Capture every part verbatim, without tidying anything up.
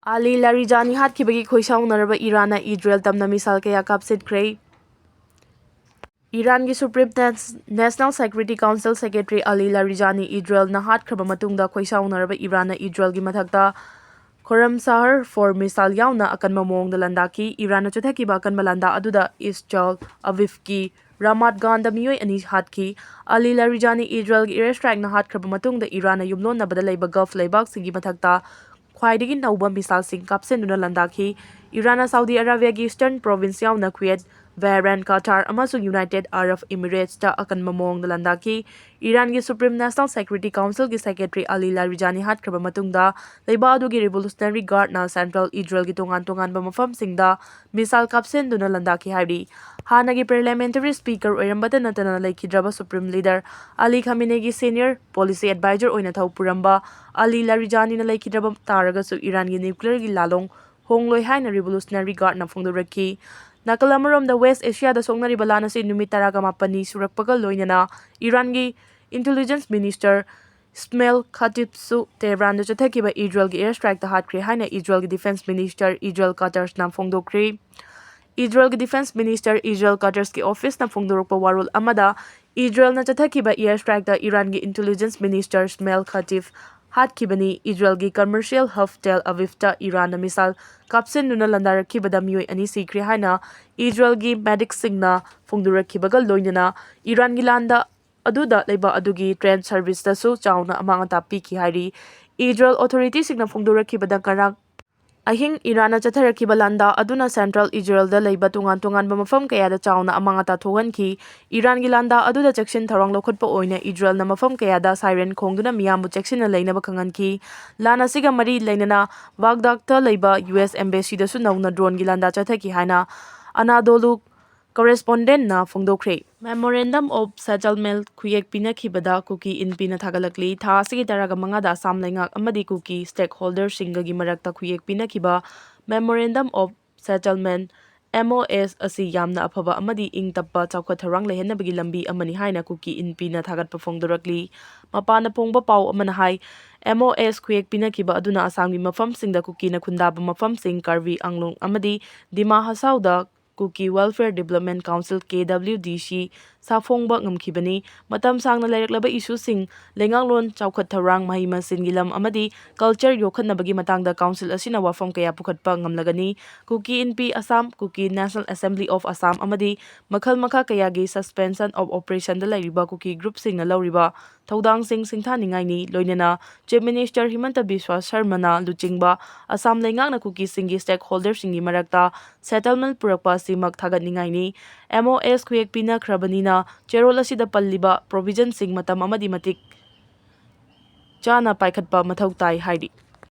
ꯑꯂꯤ ꯂꯥꯔꯤꯖꯥꯅꯤ ꯍꯥꯠꯈꯤꯕꯒꯤ ꯈꯣꯏꯁꯥꯎꯅꯔꯕ ꯏꯔꯥꯟꯅ Israel ꯇꯝꯅ missile ꯀꯌꯥ ꯀꯥꯞꯁꯤꯟꯈ꯭ꯔꯦ꯫ ꯏꯔꯥꯟꯒꯤ Supreme Nas-, National Security Council Secretary ꯑꯂꯤ ꯂꯥꯔꯤꯖꯥꯅꯤ ꯏꯖꯔꯦꯜꯅ ꯍꯥꯠꯈ꯭ꯔꯕ ꯃꯇꯨꯡꯗ ꯈꯣꯏꯁꯥꯎꯅꯔꯕ ꯏꯔꯥꯟꯅ ꯏꯖꯔꯦꯜꯒꯤ ꯃꯊꯛꯇ ꯈꯣꯔꯝ ꯁꯍꯔ ꯐꯣꯔ ꯃꯤꯁꯥꯏꯜ ꯌꯥꯎꯅ ꯑꯀꯟꯕ ꯃꯑꯣꯡꯗ ꯂꯥꯟꯗꯥꯈꯤ꯫ ꯏꯔꯥꯟꯅ ꯆꯠꯊꯈꯤꯕ ꯑꯀꯟꯕ ꯂꯥꯟꯗꯥ ꯑꯗꯨꯗ ꯏꯁ ꯖꯥꯜ ꯑꯕꯤꯐꯀꯤ ꯔꯥꯃꯥꯠ ꯒꯥꯟꯗ ꯃꯤꯑꯣꯏ ꯑꯅꯤ ꯍꯥꯠꯈꯤ꯫ ꯑꯂꯤ ꯂꯥꯔꯤꯖꯥꯅꯤ ꯏꯖꯔꯦꯜꯒꯤ air strikeꯅ ꯍꯥꯠꯈ꯭ꯔꯕ ꯃꯇꯨꯡꯗ ꯏꯔꯥꯟꯅ ꯌꯨꯝꯂꯣꯟꯅꯕꯗ ꯂꯩꯕ Gulf ꯂꯩꯕꯥꯛꯁꯤꯡꯒꯤ ꯃꯊꯛꯇ ꯈ꯭ꯋꯥꯏꯗꯒꯤ ꯅꯧꯕ ꯃꯤꯁꯥꯏꯜꯁꯤꯡ ꯀꯥꯞꯁꯤꯟꯗꯨꯅ ꯂꯥꯟꯗꯥꯈꯤ꯫ ꯏꯔꯥꯟꯅ ꯁꯥꯎꯗꯤ ꯑꯔꯥꯕꯤꯌꯥꯒꯤ Eastern Province ꯌꯥꯎꯅ ꯀꯨꯋꯦꯠ, ꯕꯍꯔꯦꯟ, ꯀꯇꯥꯔ ꯑꯃꯁꯨꯡ United Arab Emiratesꯇ ꯑꯀꯟꯕ ꯃꯑꯣꯡꯗ ꯂꯥꯟꯗꯥꯈꯤ꯫ ꯏꯔꯥꯟꯒꯤ Supreme National Security Councilꯒꯤ Secretary ꯑꯂꯤ ꯂꯥꯔꯤꯖꯥꯅꯤ ꯍꯥꯠꯈ꯭ꯔꯕ ꯃꯇꯨꯡꯗ ꯂꯩꯕꯥꯛ ꯑꯗꯨꯒꯤ Revolutionary Guardꯅ Central ꯏꯖꯔꯦꯜꯒꯤ ꯇꯣꯉꯥꯟ ꯇꯣꯉꯥꯟꯕ ꯃꯐꯝꯁꯤꯡꯗ ꯃꯤꯁꯥꯏꯜ ꯀꯥꯞꯁꯤꯟꯗꯨꯅ ꯂꯥꯟꯗꯥꯈꯤ ꯍꯥꯏꯔꯤ꯫ ꯍꯥꯟꯅꯒꯤ Parliamentary Speaker ꯑꯣꯏꯔꯝꯕꯇ ꯅꯠꯇꯅ ꯂꯩꯈꯤꯗ꯭ꯔꯕ Supreme Leader ꯑꯂꯤ ꯈꯥꯃꯤꯅꯦꯒꯤ Senior Policy Advisor ꯑꯣꯏꯅ ꯊꯧ ꯄꯨꯔꯝꯕ ꯑꯂꯤ ꯂꯥꯔꯤꯖꯥꯅꯤꯅ ꯂꯩꯈꯤꯗ꯭ꯔꯕ ꯇꯥꯔꯒꯁꯨ ꯏꯔꯥꯟꯒꯤ nuclearꯒꯤ ꯂꯥꯂꯣꯡ ꯍꯣꯡꯂꯣꯏ ꯍꯥꯏꯅ Revolutionary Guardꯅ ꯐꯣꯡꯗꯣꯔꯛꯈꯤ꯫ ꯅꯥꯀꯜ ꯑꯃꯔꯣꯝꯗ, West Asiaꯗ ꯁꯣꯛꯅꯔꯤꯕ ꯂꯥꯟ ꯑꯁꯤ ꯅꯨꯃꯤꯠ ꯇꯔꯥꯒ ꯃꯥꯄꯟꯅꯤ ꯁꯨꯔꯛꯄꯒ ꯂꯣꯏꯅꯅ ꯏꯔꯥꯟꯒꯤ Intelligence Minister ꯏꯁꯃꯦꯜ ꯈꯥꯇꯤꯕꯁꯨ ꯇꯦꯍꯔꯥꯟꯗ ꯆꯠꯊꯈꯤꯕ ꯏꯖꯔꯦꯜꯒꯤ air strikeꯇ ꯍꯥꯠꯈ꯭ꯔꯦ ꯍꯥꯏꯅ ꯏꯖꯔꯦꯜꯒꯤ Defence Minister ꯏꯖꯔꯦꯜ ꯀꯥꯇꯔꯁꯅ ꯐꯣꯡꯗꯣꯛꯈ꯭ꯔꯦ꯫ ꯏꯖꯔꯦꯜꯒꯤ Defence Minister ꯏꯖꯔꯦꯜ ꯀꯥꯇꯔꯁꯀꯤ officeꯅ ꯐꯣꯡꯗꯣꯔꯛꯄ ꯋꯥꯔꯣꯜ ꯑꯃꯗ, ꯏꯖꯔꯦꯜꯅ ꯆꯠꯊꯈꯤꯕ air strikeꯇ ꯏꯔꯥꯟꯒꯤ Intelligence Minister ꯏꯁꯃꯦꯜ ꯈꯥꯇꯤꯕ ꯍꯥꯠꯈꯤꯕꯅꯤ꯫ ꯏꯖꯔꯦꯜꯒꯤ commercial hub Tel Avivꯇ ꯏꯔꯥꯟꯅ ꯃꯤꯁꯥꯏꯜ ꯀꯥꯞꯁꯤꯟꯗꯨꯅ ꯂꯥꯟꯗꯥꯔꯛꯈꯤꯕꯗ ꯃꯤꯑꯣꯏ ꯑꯅꯤ ꯁꯤꯈ꯭ꯔꯦ ꯍꯥꯏꯅ ꯏꯖꯔꯦꯜꯒꯤ medicꯁꯤꯡꯅ ꯐꯣꯡꯗꯣꯔꯛꯈꯤꯕꯒ ꯂꯣꯏꯅꯅ, ꯏꯔꯥꯟꯒꯤ ꯂꯥꯟꯗ ꯑꯗꯨꯗ ꯂꯩꯕꯥꯛ ꯑꯗꯨꯒꯤ train serviceꯇꯁꯨ ꯆꯥꯎꯅ ꯑꯃꯥꯡ ꯑꯇꯥ ꯄꯤꯈꯤ ꯍꯥꯏꯔꯤ꯫ ꯏꯖꯔꯦꯜ authorityꯁꯤꯡꯅ ꯐꯣꯡꯗꯣꯔꯛꯈꯤꯕꯗ, ꯉꯔꯥꯡ ꯑꯍꯤꯡ ꯏꯔꯥꯟꯅ ꯆꯠꯊꯔꯛꯈꯤꯕ ꯂꯥꯟꯗꯥ ꯑꯗꯨꯅ Central ꯏꯖꯔꯦꯜꯗ ꯂꯩꯕ ꯇꯣꯉꯥꯟ ꯇꯣꯉꯥꯟꯕ ꯃꯐꯝ ꯀꯌꯥꯗ ꯆꯥꯎꯅ ꯑꯃꯥꯡ ꯑꯇꯥ ꯊꯣꯛꯍꯟꯈꯤ꯫ ꯏꯔꯥꯟꯒꯤ ꯂꯥꯟꯗꯥ ꯑꯗꯨꯗ ꯆꯦꯛꯁꯤꯟ ꯊꯧꯔꯥꯡ ꯂꯧꯈꯠꯄ ꯑꯣꯏꯅ ꯏꯖꯔꯦꯜꯅ ꯃꯐꯝ ꯀꯌꯥꯗ siren ꯈꯣꯡꯗꯨꯅ ꯃꯤꯌꯥꯝꯕꯨ ꯆꯦꯛꯁꯤꯟꯅ ꯂꯩꯅꯕ ꯈꯪꯍꯟꯈꯤ꯫ ꯂꯥꯟ ꯑꯁꯤꯒ ꯃꯔꯤ ꯂꯩꯅꯅ ꯕꯥꯒꯗꯥꯗꯇ ꯂꯩꯕ U S embassyꯗꯁꯨ ꯅꯧꯅ droneꯒꯤ ꯂꯥꯟꯗꯥ ꯆꯠꯊꯈꯤ ꯍꯥꯏꯅ ꯑꯅꯥꯗꯣꯂꯨ correspondentꯅ ꯐꯣꯡꯗꯣꯛꯈ꯭ꯔꯦ꯫ Memorandum of Settlement ꯈꯨꯌꯦꯛ ꯄꯤꯅꯈꯤꯕꯗ ꯀꯨꯀꯤ ꯏꯟꯄꯤꯅ ꯊꯥꯒꯠꯂꯛꯂꯤ꯫ ꯊꯥ ꯑꯁꯤꯒꯤ ꯇꯔꯥꯒ ꯃꯉꯥꯗ ꯑꯁꯥꯝ ꯂꯩꯉꯥꯛ ꯑꯃꯗꯤ ꯀꯨꯀꯤ stakeholderꯁꯤꯡꯒꯒꯤ ꯃꯔꯛꯇ ꯈꯨꯌꯦꯛ ꯄꯤꯅꯈꯤꯕ Memorandum of Settlement, M O S ꯑꯁꯤ ꯌꯥꯝꯅ ꯑꯐꯕ ꯑꯃꯗꯤ ꯏꯪ ꯇꯞꯄ ꯆꯥꯎꯈꯠ ꯊꯧꯔꯥꯡ ꯂꯩꯍꯟꯅꯕꯒꯤ ꯂꯝꯕꯤ ꯑꯃꯅꯤ ꯍꯥꯏꯅ ꯀꯨꯀꯤ ꯏꯟꯄꯤꯅ ꯊꯥꯒꯠꯄ ꯐꯣꯡꯗꯣꯔꯛꯂꯤ꯫ ꯃꯄꯥꯟꯗ ꯐꯣꯡꯕ ꯄꯥꯎ ꯑꯃꯅ ꯍꯥꯏ, M O S ꯈꯨꯌꯦꯛ ꯄꯤꯅꯈꯤꯕ ꯑꯗꯨꯅ ꯑꯁꯥꯝꯒꯤ ꯃꯐꯝꯁꯤꯡꯗ ꯀꯨꯀꯤꯅ ꯈꯨꯟꯗꯥꯕ ꯃꯐꯝꯁꯤꯡ ꯀꯥꯔꯕꯤ ꯑꯪꯂꯣꯡ ꯑꯃꯗꯤ ꯗꯤꯃꯥ ꯍꯁꯥꯎꯗ ꯀꯨꯀꯤ Welfare Development Council, K W D C, ꯁꯥꯐꯣꯡꯕ ꯉꯝꯈꯤꯕꯅꯤ꯫ ꯃꯇꯝ ꯁꯥꯡꯅ ꯂꯩꯔꯛꯂꯕ ꯏꯁꯨꯁꯤꯡ, ꯂꯩꯉꯥꯛꯂꯣꯟ, ꯆꯥꯎꯈꯠ ꯊꯧꯔꯥꯡ, ꯃꯍꯩ ꯃꯁꯤꯡꯒꯤ ꯂꯝ ꯑꯃꯗꯤ ꯀꯜꯆꯔ ꯌꯣꯛꯈꯠꯅꯕꯒꯤ ꯃꯇꯥꯡꯗ ꯀꯥꯎꯟꯁꯤꯜ ꯑꯁꯤꯅ ꯋꯥꯐꯝ ꯀꯌꯥ ꯄꯨꯈꯠꯄ ꯉꯝꯂꯒꯅꯤ꯫ ꯀꯨꯀꯤ ꯏꯟꯄꯤ ꯑꯁꯥꯝ, ꯀꯨꯀꯤ National Assembly of Assam ꯑꯃꯗꯤ ꯃꯈꯜ ꯃꯈꯥ ꯀꯌꯥꯒꯤ Suspension of Operationꯗ ꯂꯩꯔꯤꯕ ꯀꯨꯀꯤ ꯒ꯭ꯔꯨꯞꯁꯤꯡꯅ ꯂꯧꯔꯤꯕ ꯊꯧꯗꯥꯡꯁꯤꯡ ꯁꯤꯡꯊꯥꯅꯤꯡꯉꯥꯏꯅꯤ꯫ ꯂꯣꯏꯅꯅ Chief Minister ꯍꯤꯃꯟꯇ ꯕꯤꯁ꯭ꯋꯥ ꯁꯔꯃꯅ ꯂꯨꯆꯤꯡꯕ ꯑꯁꯥꯝ ꯂꯩꯉꯥꯛꯅ ꯀꯨꯀꯤꯁꯤꯡꯒꯤ stakeholderꯁꯤꯡꯒꯤ ꯃꯔꯛꯇ settlement ꯄꯨꯔꯛꯄ ꯑꯁꯤꯃꯛ ꯊꯥꯒꯠꯅꯤꯡꯉꯥꯏꯅꯤ꯫ M O S ꯈꯨꯌꯦꯛ ꯄꯤꯅꯈ꯭ꯔꯕꯅꯤꯅ ꯆꯦꯔꯣꯜ ꯑꯁꯤꯗ ꯄꯜꯂꯤꯕ provisionꯁꯤꯡ ꯃꯇꯝ ꯑꯃꯗꯤ ꯃꯇꯤꯛ ꯆꯥꯅ ꯄꯥꯏꯈꯠꯄ ꯃꯊꯧ ꯇꯥꯏ ꯍꯥꯏꯔꯤ꯫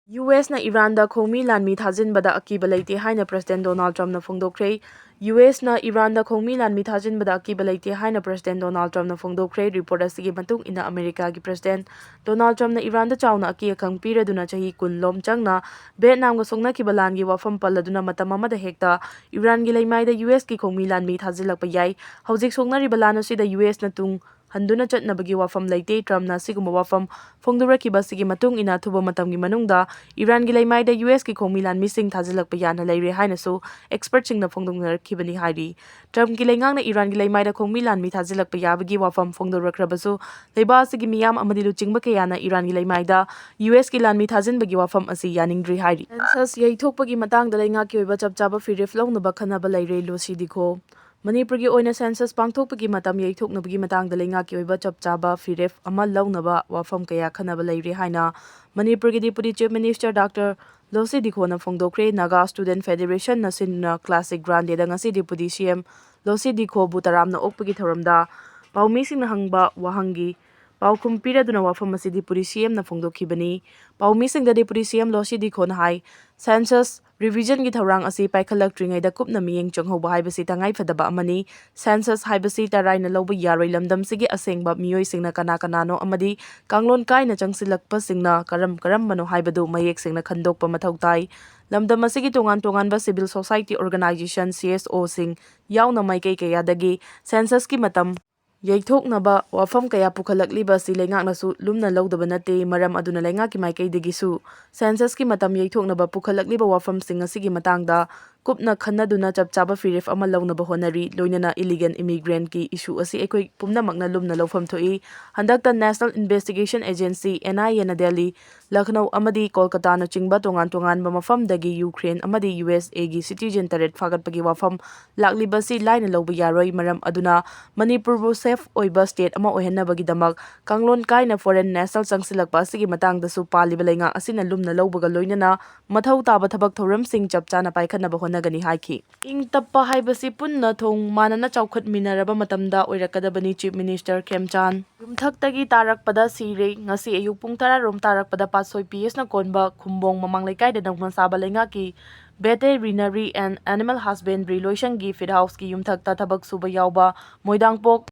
U S ꯅ ꯏꯔꯥꯟꯗ ꯈꯣꯡꯃꯤ ꯂꯥꯟꯃꯤ ꯊꯥꯖꯤꯟꯕꯗ ꯑꯀꯤꯕ ꯂꯩꯇꯦ ꯍꯥꯏꯅ President Donald Trumpꯅ ꯐꯣꯡꯗꯣꯛꯈ꯭ꯔꯦ꯫ U S ꯅ ꯏꯔꯥꯟꯗ ꯈꯣꯡꯃꯤ ꯂꯥꯟꯃꯤ ꯊꯥꯖꯤꯟꯕꯗ ꯑꯀꯤꯕ ꯂꯩꯇꯦ ꯍꯥꯏꯅ President Donald Trumpꯅ ꯐꯣꯡꯗꯣꯛꯈ꯭ꯔꯦ꯫ Report ꯑꯁꯤꯒꯤ ꯃꯇꯨꯡ ꯏꯟꯅ, ꯑꯃꯦꯔꯤꯀꯥꯒꯤ President Donald Trumpꯅ ꯏꯔꯥꯟꯗ ꯆꯥꯎꯅ ꯑꯀꯤ ꯑꯈꯪ ꯄꯤꯔꯗꯨꯅ ꯆꯍꯤ ꯀꯨꯟ ꯂꯣꯝ ꯆꯪꯅ ꯚꯤꯌꯦꯠꯅꯥꯝꯒ ꯁꯣꯛꯅꯈꯤꯕ ꯂꯥꯟꯒꯤ ꯋꯥꯐꯝ ꯄꯜꯂꯗꯨꯅ ꯃꯇꯝ ꯑꯃꯗ ꯍꯦꯛꯇ ꯏꯔꯥꯟꯒꯤ ꯂꯩꯃꯥꯏꯗ U S ꯀꯤ ꯈꯣꯡꯃꯤ ꯂꯥꯟꯃꯤ ꯊꯥꯖꯤꯜꯂꯛꯄ ꯌꯥꯏ꯫ ꯍꯧꯖꯤꯛ ꯁꯣꯛꯅꯔꯤꯕ ꯂꯥꯟ ꯑꯁꯤꯗ U S ꯅ ꯇꯨꯡ ꯍꯟꯗꯨꯅ ꯆꯠꯅꯕꯒꯤ ꯋꯥꯐꯝ ꯂꯩꯇꯦ꯫ Trumpꯅ ꯑꯁꯤꯒꯨꯝꯕ ꯋꯥꯐꯝ ꯐꯣꯡꯗꯣꯔꯛꯈꯤꯕ ꯑꯁꯤꯒꯤ ꯃꯇꯨꯡ ꯏꯟꯅ ꯑꯊꯨꯕ ꯃꯇꯝꯒꯤ ꯃꯅꯨꯡꯗ ꯏꯔꯥꯟꯒꯤ ꯂꯩꯃꯥꯏꯗ U S ꯀꯤ ꯈꯣꯡꯃꯤ ꯂꯥꯟꯃꯤꯁꯤꯡ ꯊꯥꯖꯤꯜꯂꯛꯄ ꯌꯥꯅ ꯂꯩꯔꯦ ꯍꯥꯏꯅꯁꯨ expertꯁꯤꯡꯅ ꯐꯣꯡꯗꯣꯛꯅꯔꯛꯈꯤꯕꯅꯤ ꯍꯥꯏꯔꯤ꯫ Trumpꯀꯤ ꯂꯩꯉꯥꯛꯅ ꯏꯔꯥꯟꯒꯤ ꯂꯩꯃꯥꯏꯗ ꯈꯣꯡꯃꯤ ꯂꯥꯟꯃꯤ ꯊꯥꯖꯤꯜꯂꯛꯄ ꯌꯥꯕꯒꯤ ꯋꯥꯐꯝ ꯐꯣꯡꯗꯣꯔꯛꯈ꯭ꯔꯕꯁꯨ, ꯂꯩꯕꯥꯛ ꯑꯁꯤꯒꯤ ꯃꯤꯌꯥꯝ ꯑꯃꯗꯤ ꯂꯨꯆꯤꯡꯕ ꯀꯌꯥꯅ ꯏꯔꯥꯟꯒꯤ ꯂꯩꯃꯥꯏꯗ U S ꯀꯤ ꯂꯥꯟꯃꯤ ꯊꯥꯖꯤꯟꯕꯒꯤ ꯋꯥꯐꯝ ꯑꯁꯤ ꯌꯥꯅꯤꯡꯗ꯭ꯔꯤ ꯍꯥꯏꯔꯤ꯫ Census ꯌꯩꯊꯣꯛꯄꯒꯤ ꯃꯇꯥꯡꯗ ꯂꯩꯉꯥꯛꯀꯤ ꯑꯣꯏꯕ ꯆꯞ ꯆꯥꯕ ꯐꯤꯔꯦꯞ ꯂꯧꯅꯕ ꯈꯟꯅꯕ ꯂꯩꯔꯦ, ꯂꯣꯁꯤ ꯗꯤꯈꯣ꯫ ꯃꯅꯤꯄꯨꯔꯒꯤ ꯑꯣꯏꯅ census ꯄꯥꯡꯊꯣꯛꯄꯒꯤ ꯃꯇꯝ ꯌꯩꯊꯣꯛꯅꯕꯒꯤ ꯃꯇꯥꯡꯗ ꯂꯩꯉꯥꯛꯀꯤ ꯑꯣꯏꯕ ꯆꯞ ꯆꯥꯕ ꯐꯤꯔꯦꯞ ꯑꯃ ꯂꯧꯅꯕ ꯋꯥꯐꯝ ꯀꯌꯥ ꯈꯟꯅꯕ ꯂꯩꯔꯦ ꯍꯥꯏꯅ ꯃꯅꯤꯄꯨꯔꯒꯤ Deputy Chief Minister Doctor ꯂꯣꯁꯤ ꯗꯤꯈꯣꯅ ꯐꯣꯡꯗꯣꯛꯈ꯭ꯔꯦ꯫ Naga Student Federationꯅ ꯁꯤꯟꯗꯨꯅ Classic Grandꯗ ꯉꯁꯤ Deputy C M ꯂꯣꯁꯤ ꯗꯤꯈꯣꯕꯨ ꯇꯔꯥꯝꯅ ꯑꯣꯛꯄꯒꯤ ꯊꯧꯔꯝꯗ ꯄꯥꯎꯃꯤꯁꯤꯡꯅ ꯍꯪꯕ ꯋꯥꯍꯪꯒꯤ ꯄꯥꯎꯈꯨꯝ ꯄꯤꯔꯗꯨꯅ ꯋꯥꯐꯝ ꯑꯁꯤ ꯗꯤꯄꯨꯇꯤ ꯁꯤ ꯑꯦꯝꯅ ꯐꯣꯡꯗꯣꯛꯈꯤꯕꯅꯤ꯫ ꯄꯥꯎꯃꯤꯁꯤꯡꯗ ꯗꯤꯄꯨꯇꯤ ꯁꯤ ꯑꯦꯝ ꯂꯣꯁꯤ ꯗꯤꯈꯣꯟꯅ ꯍꯥꯏ, ꯁꯦꯟꯁꯁ ꯔꯤꯚꯤꯖꯟꯒꯤ ꯊꯧꯔꯥꯡ ꯑꯁꯤ ꯄꯥꯏꯈꯠꯂꯛꯇ꯭ꯔꯤꯉꯩꯗ ꯀꯨꯞꯅ ꯃꯤꯠꯌꯦꯡ ꯆꯪꯍꯧꯕ ꯍꯥꯏꯕꯁꯤ ꯇꯉꯥꯏꯐꯗꯕ ꯑꯃꯅꯤ꯫ ꯁꯦꯟꯁꯁ ꯍꯥꯏꯕꯁꯤ ꯇꯔꯥꯏꯅ ꯂꯧꯕ ꯌꯥꯔꯣꯏ, ꯂꯝꯗꯝꯁꯤꯒꯤ ꯑꯁꯦꯡꯕ ꯃꯤꯑꯣꯏꯁꯤꯡꯅ ꯀꯅꯥ ꯀꯅꯥꯅꯣ ꯑꯃꯗꯤ ꯀꯥꯡꯂꯣꯟ ꯀꯥꯏꯅ ꯆꯪꯁꯤꯜꯂꯛꯄꯁꯤꯡꯅ ꯀꯔꯝ ꯀꯔꯝꯕꯅꯣ ꯍꯥꯏꯕꯗꯨ ꯃꯌꯦꯛ ꯁꯦꯡꯅ ꯈꯟꯗꯣꯛꯄ ꯃꯊꯧ ꯇꯥꯏ꯫ ꯂꯝꯗꯝ ꯑꯁꯤꯒꯤ ꯇꯣꯉꯥꯟ ꯇꯣꯉꯥꯟꯕ civil society organization, C S O ꯁꯤꯡ ꯌꯥꯎꯅ ꯃꯥꯏꯀꯩ ꯀꯌꯥꯗꯒꯤ ꯁꯦꯟꯁꯁꯀꯤ ꯃꯇꯝ ꯌꯩꯊꯣꯛꯅꯕ ꯋꯥꯐꯝ ꯀꯌꯥ ꯄꯨꯈꯠꯂꯛꯂꯤꯕ ꯑꯁꯤ ꯂꯩꯉꯥꯛꯅꯁꯨ ꯂꯨꯝꯅ ꯂꯧꯗꯕ ꯅꯠꯇꯦ꯫ ꯃꯔꯝ ꯑꯗꯨꯅ ꯂꯩꯉꯥꯛꯀꯤ ꯃꯥꯏꯀꯩꯗꯒꯤꯁꯨ ꯁꯦꯟꯁꯁꯀꯤ ꯃꯇꯝ ꯌꯩꯊꯣꯛꯅꯕ ꯄꯨꯈꯠꯂꯛꯂꯤꯕ ꯋꯥꯐꯝꯁꯤꯡ ꯑꯁꯤꯒꯤ ꯃꯇꯥꯡꯗ ꯀꯨꯞꯅ ꯈꯟꯅꯗꯨꯅ ꯆꯞ ꯆꯥꯕ ꯐꯤꯔꯦꯞ ꯑꯃ ꯂꯧꯅꯕ ꯍꯣꯠꯅꯔꯤ꯫ ꯂꯣꯏꯅꯅ illegal immigrantꯀꯤ issue ꯑꯁꯤ ꯑꯩꯈꯣꯏ ꯄꯨꯝꯅꯃꯛꯅ ꯂꯨꯝꯅ ꯂꯧꯐꯝ ꯊꯣꯛꯏ꯫ ꯍꯟꯗꯛꯇ National Investigation Agency, N I Aꯅ Delhi, Lucknow ꯑꯃꯗꯤ ꯀꯣꯜꯀꯇꯥꯅꯆꯤꯡꯕ ꯇꯣꯉꯥꯟ ꯇꯣꯉꯥꯟꯕ ꯃꯐꯝꯗꯒꯤ ꯌꯨꯀ꯭ꯔꯦꯟ ꯑꯃꯗꯤ U S Aꯒꯤ citizen ꯇꯔꯦꯠ ꯐꯥꯒꯠꯄꯒꯤ ꯋꯥꯐꯝ ꯂꯥꯛꯂꯤꯕꯁꯤ ꯂꯥꯏꯅ ꯂꯧꯕ ꯌꯥꯔꯣꯏ꯫ ꯃꯔꯝ ꯑꯗꯨꯅ ꯃꯅꯤꯄꯨꯔꯕꯨ safe ꯑꯣꯏꯕ state ꯑꯃ ꯑꯣꯏꯍꯟꯅꯕꯒꯤꯗꯃꯛ ꯀꯥꯡꯂꯣꯟ ꯀꯥꯏꯅ foreign national ꯆꯪꯁꯤꯜꯂꯛꯄ ꯑꯁꯤꯒꯤ ꯃꯇꯥꯡꯗꯁꯨ ꯄꯥꯜꯂꯤꯕ ꯂꯩꯉꯥꯛ ꯑꯁꯤꯅ ꯂꯨꯝꯅ ꯂꯧꯕꯒ ꯂꯣꯏꯅꯅ ꯃꯊꯧ ꯇꯥꯕ ꯊꯕꯛ ꯊꯧꯔꯝꯁꯤꯡ ꯆꯞ ꯆꯥꯅ ꯄꯥꯏꯈꯠꯅꯕ ꯍꯣꯠꯅꯒꯅꯤ ꯍꯥꯏꯈꯤ꯫ ꯏꯪ ꯇꯞꯄ ꯍꯥꯏꯕꯁꯤ ꯄꯨꯟꯅ ꯊꯣꯡ ꯃꯥꯟꯅꯅ ꯆꯥꯎꯈꯠꯃꯤꯟꯅꯔꯕ ꯃꯇꯝꯗ ꯑꯣꯏꯔꯛꯀꯗꯕꯅꯤ, Chief Minister ꯈꯦꯝꯆꯥꯟ꯫ ꯌꯨꯝꯊꯛꯇꯒꯤ ꯇꯥꯔꯛꯄꯗ ꯁꯤꯔꯦ꯫ ꯉꯁꯤ ꯑꯌꯨꯛ ꯄꯨꯡ ꯇꯔꯥ ꯔꯣꯝ ꯇꯥꯔꯛꯄꯗ ꯄꯥꯠꯁꯣꯏ P Hꯅ ꯀꯣꯟꯕ ꯈꯨꯝꯕꯣꯡ ꯃꯃꯥꯡ ꯂꯩꯀꯥꯏꯗ ꯅꯧꯅ ꯁꯥꯕ ꯂꯩꯉꯥꯛꯀꯤ Veterinary and Animal Husbandry ꯂꯣꯏꯁꯪꯒꯤ feed houseꯀꯤ ꯌꯨꯝꯊꯛꯇ ꯊꯕꯛ ꯁꯨꯕ ꯌꯥꯎꯕ ꯃꯣꯏꯗꯥꯡꯄꯣꯛ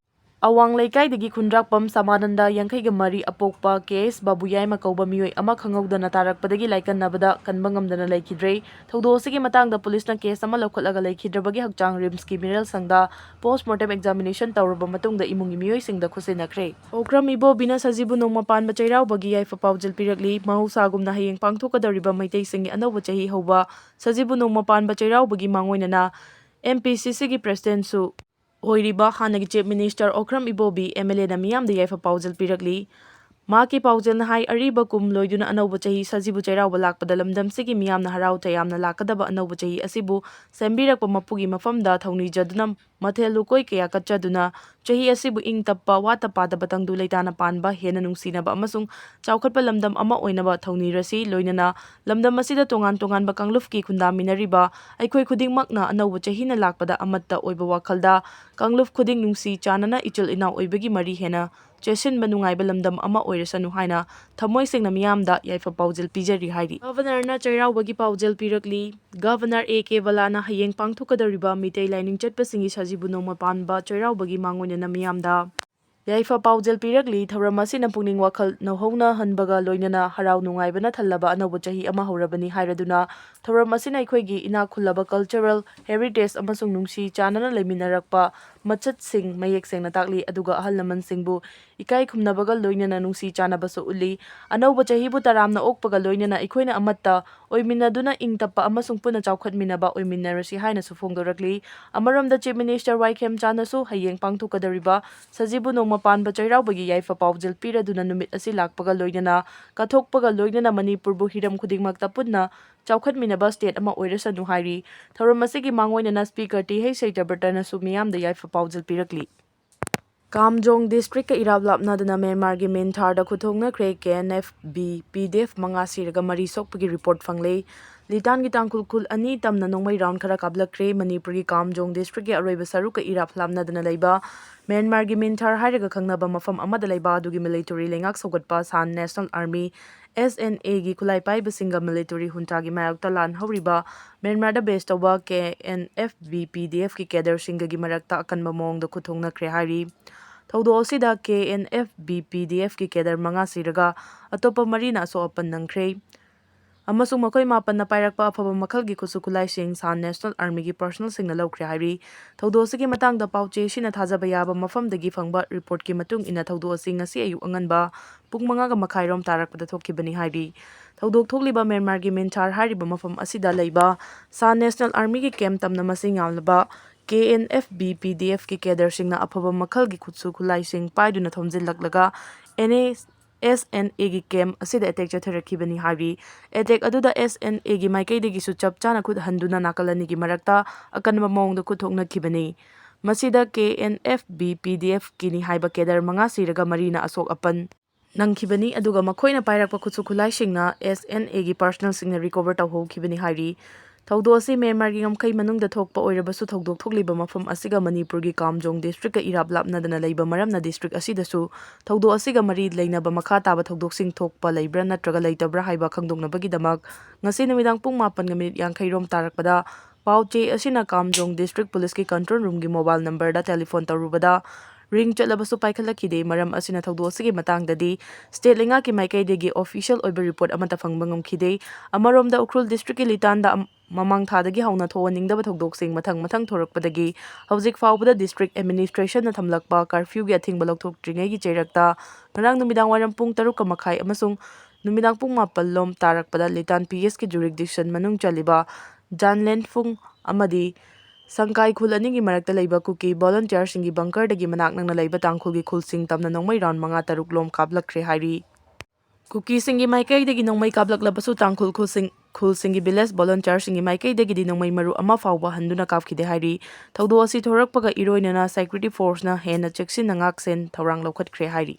ꯑꯋꯥꯡ ꯂꯩꯀꯥꯏꯗꯒꯤ ꯈꯨꯟꯗ꯭ꯔꯥꯛꯄꯝ ꯁꯃꯥꯅꯟꯗ, ꯌꯥꯡꯈꯩꯒ ꯃꯔꯤ, ꯑꯄꯣꯛꯄ K S ꯕꯥꯕꯨꯌꯥꯏꯃ ꯀꯧꯕ ꯃꯤꯑꯣꯏ ꯑꯃ ꯈꯪꯍꯧꯗꯅ ꯇꯥꯔꯛꯄꯗꯒꯤ ꯂꯥꯏꯀꯟꯅꯕꯗ ꯀꯟꯕ ꯉꯝꯗꯅ ꯂꯩꯈꯤꯗ꯭ꯔꯦ꯫ ꯊꯧꯗꯣꯛ ꯑꯁꯤꯒꯤ ꯃꯇꯥꯡꯗ ꯄꯨꯂꯤꯁꯅ case ꯑꯃ ꯂꯧꯈꯠꯂꯒ ꯂꯩꯈꯤꯗ꯭ꯔꯕꯒꯤ ꯍꯛꯆꯥꯡ RIMSꯀꯤ ꯃꯤꯔꯦꯜ ꯁꯪꯗ post mortem examination ꯇꯧꯔꯕ ꯃꯇꯨꯡꯗ ꯏꯃꯨꯡꯒꯤ ꯃꯤꯑꯣꯏꯁꯤꯡꯗ ꯈꯨꯠꯁꯤꯟꯅꯈ꯭ꯔꯦ꯫ ꯑꯣꯀ꯭ꯔꯝ ꯏꯕꯣꯕꯤꯅ ꯁꯖꯤꯕꯨ ꯅꯣꯡꯃ ꯄꯥꯟꯕ ꯆꯩꯔꯥꯎꯕꯒꯤ ꯌꯥꯏꯐ ꯄꯥꯎꯖꯦꯜ ꯄꯤꯔꯛꯂꯤ꯫ ꯃꯍꯧꯁꯥꯒꯨꯝꯅ ꯍꯌꯦꯡ ꯄꯥꯡꯊꯣꯛꯀꯗꯧꯔꯤꯕ ꯃꯩꯇꯩꯁꯤꯡꯒꯤ ꯑꯅꯧꯕ ꯆꯍꯤ ꯍꯧꯕ ꯁꯖꯤꯕꯨ ꯅꯣꯡꯃ ꯄꯥꯟꯕ ꯆꯩꯔꯥꯎꯕꯒꯤ ꯃꯥꯡꯑꯣꯏꯅꯅ M P C Cꯒꯤ presidentꯁꯨ ꯑꯣꯏꯔꯤꯕ ꯍꯥꯟꯅꯒꯤ Chief Minister ꯑꯣꯀ꯭ꯔꯝ ꯏꯕꯣꯕꯤ MLAꯅ ꯃꯤꯌꯥꯝꯗ ꯌꯥꯏꯐ ꯄꯥꯎꯖꯦꯜ ꯄꯤꯔꯛꯂꯤ꯫ ꯃꯍꯥꯛꯀꯤ ꯄꯥꯎꯖꯦꯜꯅ ꯍꯥꯏ, ꯑꯔꯤꯕ ꯀꯨꯝ ꯂꯣꯏꯗꯨꯅ ꯑꯅꯧꯕ ꯆꯍꯤ ꯁꯖꯤꯕꯨ ꯆꯩꯔꯥꯎꯕ ꯂꯥꯛꯄꯗ ꯂꯝꯗꯝꯁꯤꯒꯤ ꯃꯤꯌꯥꯝꯅ ꯍꯔꯥꯎ ꯇꯌꯥꯝꯅ ꯂꯥꯛꯀꯗꯕ ꯑꯅꯧꯕ ꯆꯍꯤ ꯑꯁꯤꯕꯨ ꯁꯦꯝꯕꯤꯔꯛꯄ ꯃꯄꯨꯒꯤ ꯃꯐꯝꯗ ꯊꯧꯅꯤꯖꯗꯨꯅ ꯃꯊꯦꯜ ꯂꯨꯀꯣꯏ ꯀꯌꯥ ꯀꯠꯆꯗꯨꯅ ꯆꯍꯤ ꯑꯁꯤꯕꯨ ꯏꯪ ꯇꯞꯄ, ꯋꯥꯠꯇ ꯄꯥꯗꯕ, ꯇꯪꯗꯨ ꯂꯩꯇꯥꯅ ꯄꯥꯟꯕ, ꯍꯦꯟꯅ ꯅꯨꯡꯁꯤꯅꯕ ꯑꯃꯁꯨꯡ ꯆꯥꯎꯈꯠꯄ ꯂꯝꯗꯝ ꯑꯃ ꯑꯣꯏꯅꯕ ꯊꯧꯅꯤꯔꯁꯤ꯫ ꯂꯣꯏꯅꯅ ꯂꯝꯗꯝ ꯑꯁꯤꯗ ꯇꯣꯉꯥꯟ ꯇꯣꯉꯥꯟꯕ ꯀꯥꯡꯂꯨꯞꯀꯤ ꯈꯨꯟꯗꯥꯃꯤꯟꯅꯔꯤꯕ ꯑꯩꯈꯣꯏ ꯈꯨꯗꯤꯡꯃꯛꯅ ꯑꯅꯧꯕ ꯆꯍꯤꯅ ꯂꯥꯛꯄꯗ ꯑꯃꯠꯇ ꯑꯣꯏꯕ ꯋꯥꯈꯜꯗ ꯀꯥꯡꯂꯨꯞ ꯈꯨꯗꯤꯡ ꯅꯨꯡꯁꯤ ꯆꯥꯟꯅꯅ ꯏꯆꯤꯜ ꯏꯅꯥꯎ ꯑꯣꯏꯕꯒꯤ ꯃꯔꯤ ꯍꯦꯟꯅ ꯆꯦꯁꯤꯟꯕ ꯅꯨꯡꯉꯥꯏꯕ ꯂꯝꯗꯝ ꯑꯃ ꯑꯣꯏꯔꯁꯅꯨ ꯍꯥꯏꯅ ꯊꯃꯣꯏ ꯁꯦꯡꯅ ꯃꯤꯌꯥꯝꯗ ꯌꯥꯏꯐ ꯄꯥꯎꯖꯦꯜ ꯄꯤꯖꯔꯤ ꯍꯥꯏꯔꯤ꯫ ꯒꯚꯔꯅꯔꯅ ꯆꯩꯔꯥꯎꯕꯒꯤ ꯄꯥꯎꯖꯦꯜ ꯄꯤꯔꯛꯂꯤ꯫ ꯒꯚꯔꯅꯔ ꯑꯦ ꯀꯦ ꯕꯂꯥꯅ ꯍꯌꯦꯡ ꯄꯥꯡꯊꯣꯛꯀꯗꯧꯔꯤꯕ ꯃꯤꯇꯩ ꯂꯥꯏꯅꯤꯡ ꯆꯠꯄꯁꯤꯡꯒꯤ ꯁꯖꯤꯕꯨ ꯅꯣꯡꯃ ꯄꯥꯟꯕ ꯆꯩꯔꯥꯎꯕꯒꯤ ꯃꯥꯡꯑꯣꯏꯅꯅ ꯃꯤꯌꯥꯝꯗ ꯌꯥꯏꯐ ꯄꯥꯎꯖꯦꯜ ꯄꯤꯔꯛꯂꯤ꯫ ꯊꯧꯔꯝ ꯑꯁꯤꯅ ꯄꯨꯛꯅꯤꯡ ꯋꯥꯈꯜ ꯅꯧꯍꯧꯅꯍꯟꯕꯒ ꯂꯣꯏꯅꯅ ꯍꯔꯥꯎ ꯅꯨꯡꯉꯥꯏꯕꯅ ꯊꯜꯂꯕ ꯑꯅꯧꯕ ꯆꯍꯤ ꯑꯃ ꯍꯧꯔꯕꯅꯤ ꯍꯥꯏꯔꯗꯨꯅ, ꯊꯧꯔꯝ ꯑꯁꯤꯅ ꯑꯩꯈꯣꯏꯒꯤ ꯏꯅꯥꯛ ꯈꯨꯜꯂꯕ cultural heritage ꯑꯃꯁꯨꯡ ꯅꯨꯡꯁꯤ ꯆꯥꯟꯅꯅ ꯂꯩꯃꯤꯟꯅꯔꯛꯄ ꯃꯆꯠꯁꯤꯡ ꯃꯌꯦꯛ ꯁꯦꯡꯅ ꯇꯥꯛꯂꯤ꯫ ꯑꯗꯨꯒ ꯑꯍꯜ ꯂꯃꯟꯁꯤꯡꯕꯨ ꯏꯀꯥꯏ ꯈꯨꯝꯅꯕꯒ ꯂꯣꯏꯅꯅ ꯅꯨꯡꯁꯤ ꯆꯥꯟꯅꯕꯁꯨ ꯎꯠꯂꯤ꯫ ꯑꯅꯧꯕ ꯆꯍꯤꯕꯨ ꯇꯔꯥꯝꯅ ꯑꯣꯛꯄꯒ ꯂꯣꯏꯅꯅ ꯑꯩꯈꯣꯏꯅ ꯑꯃꯠꯇ ꯑꯣꯏꯃꯤꯟꯅꯗꯨꯅ ꯏꯪ ꯇꯞꯄ ꯑꯃꯁꯨꯡ ꯄꯨꯟꯅ ꯆꯥꯎꯈꯠꯃꯤꯟꯅꯕ ꯑꯣꯏꯃꯤꯟꯅꯔꯁꯤ ꯍꯥꯏꯅꯁꯨ ꯐꯣꯡꯗꯣꯔꯛꯂꯤ꯫ ꯑꯃꯔꯣꯝꯗ Chief Minister ꯋꯥꯏ ꯈꯦꯝꯆꯥꯟꯅꯁꯨ ꯍꯌꯦꯡ ꯄꯥꯡꯊꯣꯛꯀꯗꯧꯔꯤꯕ ꯁꯖꯤꯕꯨ ꯅꯣꯡꯃ ꯄꯥꯟꯕ ꯆꯩꯔꯥꯎꯕꯒꯤ ꯌꯥꯏꯐ ꯄꯥꯎꯖꯦꯜ ꯄꯤꯔꯗꯨꯅ ꯅꯨꯃꯤꯠ ꯑꯁꯤ ꯂꯥꯛꯄꯒ ꯂꯣꯏꯅꯅ, ꯀꯠꯊꯣꯛꯄꯒ ꯂꯣꯏꯅꯅ ꯃꯅꯤꯄꯨꯔꯕꯨ ꯍꯤꯔꯝ ꯈꯨꯗꯤꯡꯃꯛꯇ ꯄꯨꯟꯅ ꯆꯥꯎꯈꯠꯃꯤꯟꯅꯕ state ꯑꯃ ꯑꯣꯏꯔꯁꯅꯨ ꯍꯥꯏꯔꯤ꯫ ꯊꯧꯔꯝ ꯑꯁꯤꯒꯤ ꯃꯥꯡꯑꯣꯏꯅꯅ Speaker ꯇꯤ ꯍꯩꯆ ꯁꯩꯇꯕ꯭ꯔꯇꯅꯁꯨ ꯃꯤꯌꯥꯝꯗ ꯌꯥꯏꯐ ꯄꯥꯎꯖꯦꯜ ꯄꯤꯔꯛꯂꯤ꯫ ꯀꯥꯝꯖꯣꯡ districtꯀ ꯏꯔꯥꯞ ꯂꯥꯞꯅꯗꯅ ꯃ꯭ꯌꯥꯟꯃꯥꯔꯒꯤ ꯃꯤꯟꯙꯥꯔꯗ ꯈꯨꯠꯊꯣꯛꯅꯈ꯭ꯔꯦ꯫ K N F B P D F ꯃꯉꯥ ꯁꯤꯔꯒ ꯃꯔꯤ ꯁꯣꯛꯄꯒꯤ report ꯐꯪꯂꯦ꯫ ꯂꯤꯇꯥꯟꯒꯤ ꯇꯥꯡꯈꯨꯜ ꯈꯨꯜ ꯑꯅꯤ ꯇꯝꯅ ꯅꯣꯡꯃꯩ round ꯈꯔ ꯀꯥꯞꯂꯛꯈ꯭ꯔꯦ꯫ ꯃꯅꯤꯄꯨꯔꯒꯤ ꯀꯥꯝꯖꯣꯡ districtꯀꯤ ꯑꯔꯣꯏꯕ ꯁꯔꯨꯛꯀ ꯏꯔꯥꯞ ꯂꯥꯞꯅꯗꯅ ꯂꯩꯕ ꯃ꯭ꯌꯥꯟꯃꯥꯔꯒꯤ ꯃꯤꯟꯙꯥꯔ ꯍꯥꯏꯔꯒ ꯈꯪꯅꯕ ꯃꯐꯝ ꯑꯃꯗ ꯂꯩꯕ ꯑꯗꯨꯒꯤ military ꯂꯩꯉꯥꯛ ꯁꯧꯒꯠꯄ ꯁꯥꯟ National Army, S N Aꯒꯤ ꯈꯨꯠꯂꯥꯏ ꯄꯥꯏꯕꯁꯤꯡꯒ military juntaꯒꯤ ꯃꯥꯌꯣꯛꯇ ꯂꯥꯟ ꯍꯧꯔꯤꯕ ꯃ꯭ꯌꯥꯟꯃꯥꯔꯗ base ꯇꯧꯕ K N F B P D ꯑꯦꯐꯀꯤ cadreꯁꯤꯡꯒꯒꯤ ꯃꯔꯛꯇ ꯑꯀꯟꯕ ꯃꯑꯣꯡꯗ ꯈꯨꯠꯊꯣꯛꯅꯈ꯭ꯔꯦ ꯍꯥꯏꯔꯤ꯫ ꯊꯧꯗꯣꯛ ꯑꯁꯤꯗ K N F B P D ꯑꯦꯐꯀꯤ cadre ꯃꯉꯥ ꯁꯤꯔꯒ ꯑꯇꯣꯞꯄ ꯃꯔꯤꯅ ꯑꯁꯣꯛ ꯑꯄꯟ ꯅꯪꯈ꯭ꯔꯦ꯫ ꯑꯃꯁꯨꯡ ꯃꯈꯣꯏ ꯃꯥꯄꯟꯅ ꯄꯥꯏꯔꯛꯄ ꯑꯐꯕ ꯃꯈꯜꯒꯤ ꯈꯨꯠꯁꯨ ꯈꯨꯠꯂꯥꯏꯁꯤꯡ ꯁꯥꯟ National Armyꯒꯤ personnelꯁꯤꯡꯅ ꯂꯧꯈ꯭ꯔꯦ ꯍꯥꯏꯔꯤ꯫ ꯊꯧꯗꯣꯛ ꯑꯁꯤꯒꯤ ꯃꯇꯥꯡꯗ ꯄꯥꯎꯆꯦ ꯑꯁꯤꯅ ꯊꯥꯖꯕ ꯌꯥꯕ ꯃꯐꯝꯗꯒꯤ ꯐꯪꯕ reportꯀꯤ ꯃꯇꯨꯡ ꯏꯟꯅ, ꯊꯧꯗꯣꯛ ꯑꯁꯤ ꯉꯁꯤ ꯑꯌꯨꯛ ꯑꯉꯟꯕ ꯄꯨꯡ ꯃꯉꯥꯒ ꯃꯈꯥꯏꯔꯣꯝ ꯇꯥꯔꯛꯄꯗ ꯊꯣꯛꯈꯤꯕꯅꯤ ꯍꯥꯏꯔꯤ꯫ ꯊꯧꯗꯣꯛ ꯊꯣꯛꯂꯤꯕ ꯃ꯭ꯌꯥꯟꯃꯥꯔꯒꯤ ꯃꯤꯟꯙꯥꯔ ꯍꯥꯏꯔꯤꯕ ꯃꯐꯝ ꯑꯁꯤꯗ ꯂꯩꯕ ꯁꯥꯟ National Armyꯒꯤ camp ꯇꯝꯅ ꯃꯁꯤꯡ ꯌꯥꯝꯂꯕ ꯀꯦ N F B P D ꯑꯦꯐꯀꯤ cadreꯁꯤꯡꯅ ꯑꯐꯕ ꯃꯈꯜꯒꯤ ꯈꯨꯠꯁꯨ ꯈꯨꯠꯂꯥꯏꯁꯤꯡ ꯄꯥꯏꯗꯨꯅ ꯊꯣꯝꯖꯤꯜꯂꯛꯂꯒ ꯑꯦꯟ ꯑꯦ ꯑꯦꯁ ꯑꯦꯟ ꯑꯦꯒꯤ camp ꯑꯁꯤꯗ attack ꯆꯠꯊꯔꯛꯈꯤꯕꯅꯤ ꯍꯥꯏꯔꯤ꯫ Attack ꯑꯗꯨꯗ ꯑꯦꯁ ꯑꯦꯟ ꯑꯦꯒꯤ ꯃꯥꯏꯀꯩꯗꯒꯤꯁꯨ ꯆꯞ ꯆꯥꯅ ꯈꯨꯠ ꯍꯟꯗꯨꯅ ꯅꯥꯀꯜ ꯑꯅꯤꯒꯤ ꯃꯔꯛꯇ ꯑꯀꯟꯕ ꯃꯑꯣꯡꯗ ꯈꯨꯠ ꯊꯣꯛꯅꯈꯤꯕꯅꯤ꯫ ꯃꯁꯤꯗ ꯀꯦ ꯑꯦꯟ ꯑꯦꯐ ꯕꯤ ꯄꯤ ꯗꯤ ꯑꯦꯐꯀꯤꯅꯤ ꯍꯥꯏꯕ cadre ꯃꯉꯥ ꯁꯤꯔꯒ ꯃꯔꯤꯅ ꯑꯁꯣꯛ ꯑꯄꯟ ꯅꯪꯈꯤꯕꯅꯤ꯫ ꯑꯗꯨꯒ ꯃꯈꯣꯏꯅ ꯄꯥꯏꯔꯛꯄ ꯈꯨꯠꯁꯨ ꯈꯨꯠꯂꯥꯏꯁꯤꯡꯅ ꯑꯦꯁ ꯑꯦꯟ ꯑꯦꯒꯤ personnelꯁꯤꯡꯅ recover ꯇꯧꯍꯧꯈꯤꯕꯅꯤ ꯍꯥꯏꯔꯤ꯫ ꯊꯧꯗꯣꯛ ꯑꯁꯤ ꯃ꯭ꯌꯥꯟꯃꯥꯔꯒꯤ ꯉꯝꯈꯩ ꯃꯅꯨꯡꯗ ꯊꯣꯛꯄ ꯑꯣꯏꯔꯕꯁꯨ, ꯊꯧꯗꯣꯛ ꯊꯣꯛꯂꯤꯕ ꯃꯐꯝ ꯑꯁꯤꯒ ꯃꯅꯤꯄꯨꯔꯒꯤ ꯀꯥꯝꯖꯣꯡ ꯗꯤꯁꯇ꯭ꯔꯤꯛꯀ ꯏꯔꯥꯞ ꯂꯥꯞꯅꯗꯅ ꯂꯩꯕ ꯃꯔꯝꯅ, ꯗꯤꯁꯇ꯭ꯔꯤꯛ ꯑꯁꯤꯗꯁꯨ ꯊꯧꯗꯣꯛ ꯑꯁꯤꯒ ꯃꯔꯤ ꯂꯩꯅꯕ ꯃꯈꯥ ꯇꯥꯕ ꯊꯧꯗꯣꯛꯁꯤꯡ ꯊꯣꯛꯄ ꯂꯩꯕ꯭ꯔꯥ ꯅꯠꯇ꯭ꯔꯒ ꯂꯩꯇꯕ꯭ꯔꯥ ꯍꯥꯏꯕ ꯈꯪꯗꯣꯛꯅꯕꯒꯤꯗꯃꯛ ꯉꯁꯤ ꯅꯨꯃꯤꯗꯥꯡ ꯄꯨꯡ ꯃꯥꯄꯟꯒ ꯃꯤꯅꯤꯠ ꯌꯥꯡꯈꯩ ꯔꯣꯝ ꯇꯥꯔꯛꯄꯗ ꯄꯥꯎ ꯆꯦ ꯑꯁꯤꯅ ꯀꯥꯝꯖꯣꯡ ꯗꯤꯁꯇ꯭ꯔꯤꯛ ꯄꯨꯂꯤꯁꯀꯤ ꯀꯟꯇ꯭ꯔꯣꯜ ꯔꯨꯝꯒꯤ ꯃꯣꯕꯥꯏꯜ ꯅꯝꯕꯔꯗ ꯇꯦꯂꯤꯐꯣꯟ ꯇꯧꯔꯨꯕꯗ ꯔꯤꯡ ꯆꯠꯂꯕꯁꯨ ꯄꯥꯏꯈꯠꯂꯛꯈꯤꯗꯦ꯫ ꯃꯔꯝ ꯑꯁꯤꯅ ꯊꯧꯗꯣꯛ ꯑꯁꯤꯒꯤ ꯃꯇꯥꯡꯗꯗꯤ ꯁ꯭ꯇꯦꯠ ꯂꯩꯉꯥꯛꯀꯤ ꯃꯥꯏꯀꯩꯗꯒꯤ ꯑꯣꯐꯤꯁꯤꯌꯦꯜ ꯑꯣꯏꯕ ꯔꯤꯄꯣꯔꯠ ꯑꯃꯠꯇ ꯐꯪꯕ ꯉꯝꯈꯤꯗꯦ꯫ ꯑꯃꯔꯣꯝꯗ ꯎꯈ꯭ꯔꯨꯜ ꯗꯤꯁꯇ꯭ꯔꯤꯛꯀꯤ ꯂꯤꯇꯥꯟꯗ ꯑꯝ-, ꯃꯃꯥꯡ ꯊꯥꯗꯒꯤ ꯍꯧꯅ ꯊꯣꯛꯍꯟꯅꯤꯡꯗꯕ ꯊꯧꯗꯣꯛꯁꯤꯡ ꯃꯊꯪ ꯃꯊꯪ ꯊꯣꯔꯛꯄꯗꯒꯤ ꯍꯧꯖꯤꯛ ꯐꯥꯎꯕꯗ ꯗꯤꯁꯇ꯭ꯔꯤꯛ ꯑꯦꯗꯃꯤꯅꯤꯁꯇ꯭ꯔꯦꯁꯟꯅ ꯊꯝꯂꯛꯄ ꯀꯔꯐ꯭ꯌꯨꯒꯤ ꯑꯊꯤꯡꯕ ꯂꯧꯊꯣꯛꯇ꯭ꯔꯤꯉꯩꯒꯤ ꯆꯩꯔꯛꯇ ꯉꯔꯥꯡ ꯅꯨꯃꯤꯗꯥꯡ ꯋꯥꯏꯔꯝ ꯄꯨꯡ ꯇꯔꯨꯛꯀ ꯃꯈꯥꯏ ꯑꯃꯁꯨꯡ ꯅꯨꯃꯤꯗꯥꯡ ꯄꯨꯡ ꯃꯥꯄꯟ ꯂꯣꯝ ꯇꯥꯔꯛꯄꯗ ꯂꯤꯇꯥꯟ ꯄꯤ ꯑꯦꯁꯀꯤ ꯖꯨꯔꯤꯛꯗꯤꯛꯁꯟ ꯃꯅꯨꯡ ꯆꯜꯂꯤꯕ ꯖꯥꯟꯂꯦꯟꯐꯨꯡ ꯑꯃꯗꯤ ꯁꯪꯀꯥꯏ ꯈꯨꯜ ꯑꯅꯤꯒꯤ ꯃꯔꯛꯇ ꯂꯩꯕ ꯀꯨꯀꯤ ꯚꯣꯂꯨꯟꯇꯤꯌꯔꯁꯤꯡꯒꯤ ꯕꯪꯀꯔꯗꯒꯤ ꯃꯅꯥꯛ ꯅꯛꯅ ꯂꯩꯕ ꯇꯥꯡꯈꯨꯜꯒꯤ ꯈꯨꯜꯁꯤꯡ ꯇꯝꯅ ꯅꯣꯡꯃꯩ ꯔꯥꯎꯟ ꯃꯉꯥ ꯇꯔꯨꯛ ꯂꯣꯝ ꯀꯥꯞꯂꯛꯈ꯭ꯔꯦ ꯍꯥꯏꯔꯤ꯫ ꯀꯨꯀꯤꯁꯤꯡꯒꯤ ꯃꯥꯏꯀꯩꯗꯒꯤ ꯅꯣꯡꯃꯩ ꯀꯥꯞꯂꯛꯂꯕꯁꯨ ꯇꯥꯡꯈꯨꯜ ꯈꯨꯜꯁꯤꯡ, ꯈꯨꯜꯁꯤꯡꯒꯤ ꯚꯤꯂꯦꯖ ꯚꯣꯂꯨꯟꯇꯤꯌꯔꯁꯤꯡꯒꯤ ꯃꯥꯏꯀꯩꯗꯒꯤꯗꯤ ꯅꯣꯡꯃꯩ ꯃꯔꯨ ꯑꯃ ꯐꯥꯎꯕ ꯍꯟꯗꯨꯅ ꯀꯥꯞꯈꯤꯗꯦ ꯍꯥꯏꯔꯤ꯫ ꯊꯧꯗꯣꯛ ꯑꯁꯤ ꯊꯣꯔꯛꯄꯒ ꯏꯔꯣꯏꯅꯅ ꯁꯦꯀ꯭ꯌꯨꯔꯤꯇꯤ ꯐꯣꯔꯁꯅ ꯍꯦꯟꯅ ꯆꯦꯛꯁꯤꯟꯅ ꯉꯥꯛ ꯁꯦꯟ ꯊꯧꯔꯥꯡ ꯂꯧꯈꯠꯈ꯭ꯔꯦ ꯍꯥꯏꯔꯤ꯫